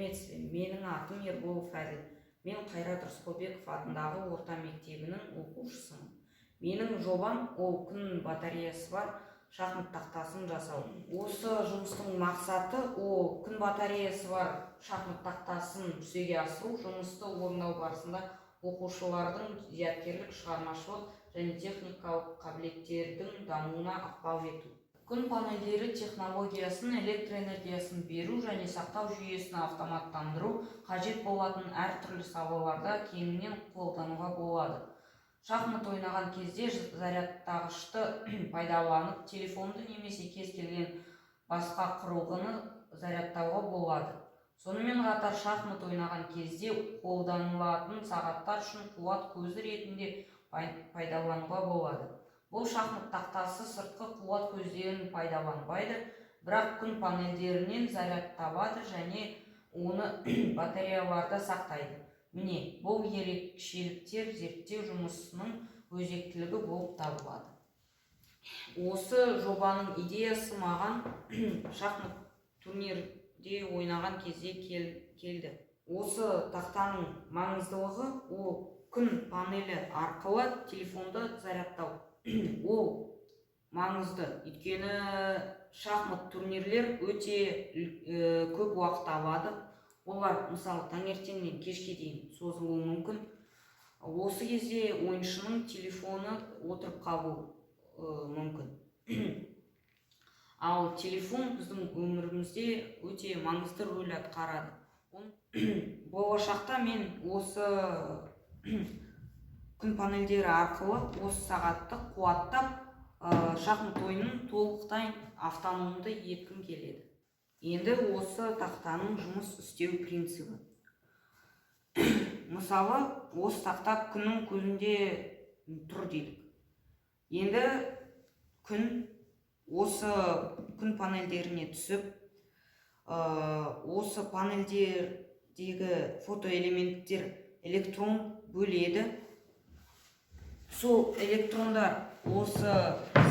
Сәлеметсіз бе! Менің атым Ерболов Әділ. Мен Қайрат Рысқұлбеков атындағы орта мектебінің оқушысымын. Менің жобам ол күн батареясы бар шахмат тақтасын жасау. Осы жұмыстың мақсаты ол күн батареясы бар шахмат тақтасын жүзеге асыру. Жұмысты орындау барысында оқушылардың зияткерлік, шығармашылық және техникалық қабілеттердің дамуына ықпал ету. Күн панельдері технологиясын электр энергиясын беру және сақтау жүйесін автоматтандыру қажет болатын әртүрлі салаларда кеңінен қолдануға болады. Шахмат ойнаған кезде зарядтағышты пайдаланып, телефонды немесе кез келген басқа құрылғыны зарядтауға болады. Сонымен қатар шахмат ойнаған кезде қолданылатын сағаттар үшін қуат көзі ретінде пайдалануға болады. Бұл шахмат тақтасы сыртқы қуат көздерін пайдаланбайды, бірақ күн панельдерінен зарядталады және оны батареяларда сақтайды. Міне, бұл ерекшеліктер зерттеу жұмысының өзектілігі болып табылады. Осы жобаның идеясы маған шахмат турнирде ойнаған кезде келді. Осы тақтаның маңыздылығы ол күн панелі арқылы телефонды зарядтау. Ол маңызды, өйткені шахмат турнирлер өте көп уақыт алады. Олар, мысалы, таңертеңнен кешке дейін созылуы мүмкін. Осы кезде ойыншының телефоны отырып қалуы мүмкін. Ал телефон біздің өмірімізде өте маңызды рөл атқарады. Болашақта мен осы күн панельдері арқылы осы сағатты қуаттап, шахмат ойынын толықтай автономды еткім келеді. Енді осы тақтаның жұмыс істеу принципі. Мысалы, осы тақта күннің көзінде тұр делік. Енді күн осы күн панельдеріне түсіп, осы панельдердегі фотоэлементтер электрон бөледі. Сол электрондар осы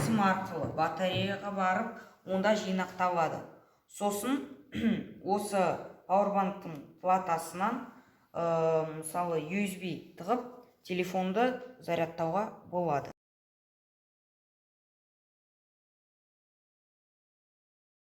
сым арқылы батареяға барып, онда жинақталады. Сосын осы пауэрбанктың платасынан, мысалы, USB тығып, телефонды зарядтауға болады.